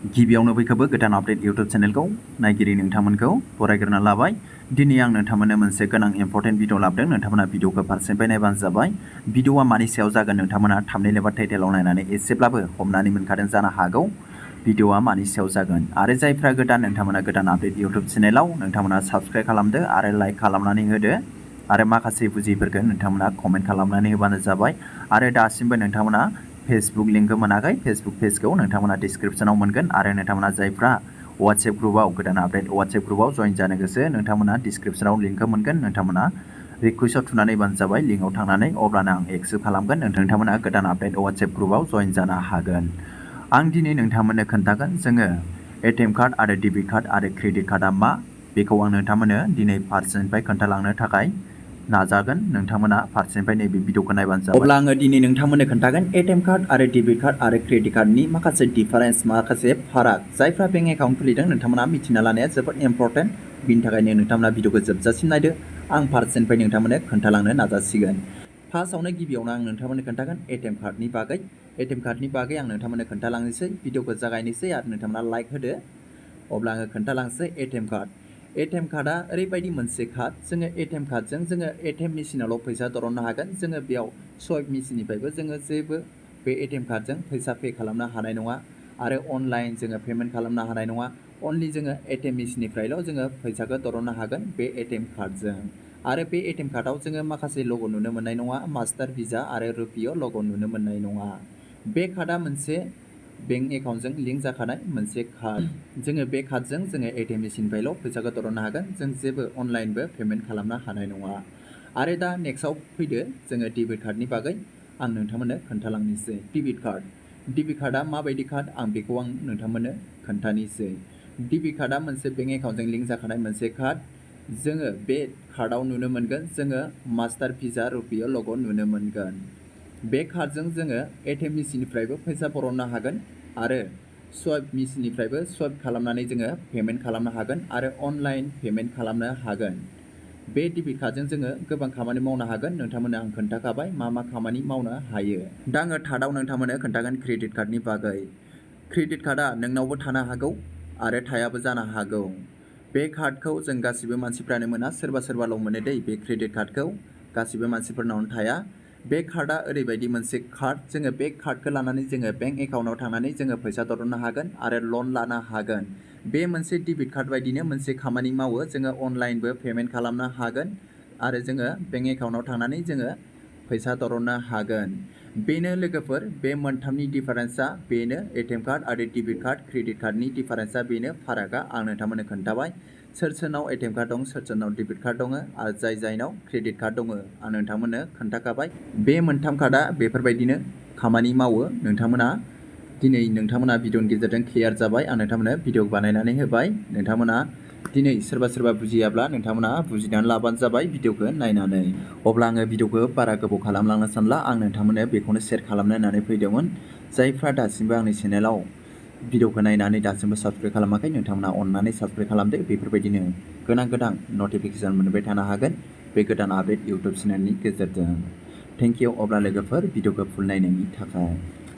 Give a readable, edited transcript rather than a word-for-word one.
गिबियावनो बयखौबो गोदान आपडेट इउट्यूब चेनेलखौ नायगिरि नोंथांमोनखौ बरायग्रोना लाबाय। दिनै आं नोंथांमोननो मोनसे गोनां इम्पर्टेन्ट भिडिअ लाबोदों। नोंथांमोना भिडिअखौ फारसेनिफ्राय नायबानो जाबाय। भिडिअआ मानि सायाव जागोन नोंथांमोना थाम्बनेइल एबा टाइटेलाव नायनानै एसेब्लाबो हमनानै मोनखादों जानो हागौ भिडिअआ मानि सायाव जागोन। आरो जायफ्रा गोदान नोंथांमोना गोदान आपडेट इउट्यूब चेनेलाव नोंथांमोना साबस्क्राइब खालामदो आरो लाइक खालामनानै होदो। आरो माखासे बुजिफोरखौ नोंथांमोना कमेन्ट खालामनानै होबानो जाबाय। आरो दासिमबो नोंथांमोना फेसबुक लिंकखौ मोनाखै, फेसबुक पेजखौ नोंथांमोना डिस्क्रिप्शनाव मोनगोन। आरो नोंथांमोना जायफ्रा वाट्सएप ग्रुपआव गोदान आपडेट वाट्सएप ग्रुपआव जइन जानो गोसो नोंथांमोना डिस्क्रिप्शनाव लिंकखौ मोनगोन। नोंथांमोना रिक्वेस्टआव थुनानै बानो जाबाय लिंकआव थांनानै, अब्लानो आं एक्सेप्ट खालामगोन। नोंथांमोना गोदान आपडेट वाट्सएप ग्रुपआव जइन जानो हागोन। आं दिनै नोंथांमोननो खोन्थागोन जोङो एटिएम कार्ड आरो डेबिट कार्ड आरो क्रेडिट कार्डआ मा, बेखौ आं नोंथांमोननो दिनै फारसेनिफ्राय खोन्थालांनो थाखाय नाजागोन। नोंथांमोना फारसेनिफ्राय नैबे भिडिअखौ नायबानो जाबाय। अब्ला आङो दिनै नोंथांमोननो खोन्थागोन एटिएम कार्ड आरो डेबिट कार्ड आरो क्रेडिट कार्डनि माखासे डिफारेन्स, माखासे फाराग। जायफ्रा बेंक एकाउन्ट खुलिदों नोंथांमोना मिथिना लानाया जोबोद इम्पर्टेन्ट। बिनि थाखायनो नोंथांमोना भिडिअखौ जोबजासिम नायदो। आं फारसेनिफ्राय नोंथांमोननो खोन्थालांनो नाजासिगोन। फार्स्टआवनो गिबियावनो आं नोंथांमोननो खोन्थागोन एटिएम कार्डनि बागै। एटिएम कार्डनि बागै आं नोंथांमोननो खोन्थालांनोसै। भिडिअखौ जागायनोसै आरो नोंथांमोना लाइक होदो। अब्ला आङो खोन्थालांसै एटिएम कार्ड। एटिएम कार्डआ ओरैबायदि मोनसे कार्ड, जोङो एटिएम कार्डजों जोङो एटिएम मेसिनावल' फैसा दरननो हागोन। जोङो बेयाव स्वाइप मेसिननिफ्रायबो जोङो जेबो बे एटिएम कार्डजों फैसा पे खालामनो हानाय नङा। आरो अनलाइन जोङो पेमेन्ट खालामनो हानाय नङा। अनलि जोङो एटिएम मेसिननिफ्रायल' जोङो फैसाखौ दरननो हागोन बे एटिएम कार्डजों। आरो बे एटिएम कार्डआव जोङो माखासे लग' नुनो मोननाय नङा। मास्टार, भिजा आरो रुपियाव लग' नुनो मोननाय नङा। बे कार्डआ मोनसे बेंक एकाउन्टजों लिंक जाखानाय मोनसे कार्ड। जोङो बे कार्डजों जोङो एटिएम मेसिननिफ्रायल' फैसाखौ दरननो हागोन। जों जेबो अनलाइनबो पेमेन्ट खालामनो हानाय नङा। आरो दा नेक्स्टआव फैदो जोङो डेबिट कार्डनि बागै आं नोंथांमोननो खोन्थालांनोसै। डेबिट कार्डआ माबायदि कार्ड बेखौ आं नोंथांमोननो खोन्थानोसै। डेबिट कार्डआ मोनसे बेंक एकाउन्टजों लिंक जाखानाय मोनसे कार्ड। जोङो बे कार्डआव नुनो मोनगोन जोङो मास्टार, भिजा, रुपियाव लग' नुनो मोनगोन। बे कार्डजों जोङो एटिएम मेसिननिफ्रायबो फैसा बरननो हागोन आरो स्वाइप मेसिननिफ्रायबो स्वाइप खालामनानै जोङो पेमेन्ट खालामनो हागोन आरो अनलाइन पेमेन्ट खालामनो हागोन। बे डेबिट कार्डजों जोङो गोबां खामानि मावनो हागोन। नोंथांमोननो आं खोन्थाखाबाय मा खामानि मावनो हायो। दा आङो थार्डआव नोंथांमोननो खोन्थागोन क्रेडिट कार्डनि बागै। क्रेडिट कार्डआ नोंनावबो थानो हागौ आरो थायाबो जानो हागौ। बे कार्डखौ जों गासिबो मानसिफ्रानो मोना, सोरबा सोरबाल' मोनो दै बे क्रेडिट कार्डखौ। गासिबो मानसिफोरनावनो थाया। बे कार्डआ ओरैबायदि मोनसे कार्ड, जोङो बे कार्डखौ लानानै जोङो बेंक एकाउन्टआव थांनानै जोङो फैसा दरननो हागोन आरो लन लानो हागोन। बे मोनसे डेबिट कार्ड बायदिनो मोनसे खामानि मावो। जोङो अनलाइनबो पेमेन्ट खालामनो हागोन आरो जोङो बेंक एकाउन्टआव थांनानै जोङो फैसा दरननो हागोन। बेनो लोगोफोर, बे मोनथामनि डिफारेन्सआ बेनो। एटिएम कार्ड आरो डेबिट कार्ड, क्रेडिट कार्डनि डिफारेन्सआ बेनो, फारागा आं नोंथांमोननो खोन्थाबाय। सोरनाव एटिएम कार्ड दं, सोरनाव डेबिट कार्ड दङ आरो जायनाव क्रेडिट कार्ड दङ आं नोंथांमोननो खोन्थाखाबाय। बे मोनथाम कार्डआ बेफोरबायदिनो खामानि मावो। दिनै नोंथांमोना भिडिअनि गेजेरजों क्लियार जाबाय। आं नोंथांमोननो भिडिअ बानायनानै होबाय। नोंथांमोना दिनै सोरबा बुजियाब्ला नोंथांमोना बुजिनानै लाबानो जाबाय भिडिअखौ नायनानै। अब्ला आङो भिडिअखौ बारा गोबाव खालामलांनो सानला, आं नोंथांमोननो बेखौनो शेयार खालामनो होननानै फैदोंमोन। जायफ्रा दासिमबो आंनि चेनेलाव भिडिअखौ नायनानै दासिमबो साबस्क्राइब खालामाखै नोंथांमोना अननानै साबस्क्राइब खालामदो। बेफोरबायदिनो गोनां नटिफिकेसन मोनबाय थानो हागोन बे गोदान आपडेट इउट्युब चेनेलनि गेजेरजों। Thank you. अब्ला लोगोफोर भिडिअखौ फुल नायनायनि थाखाय।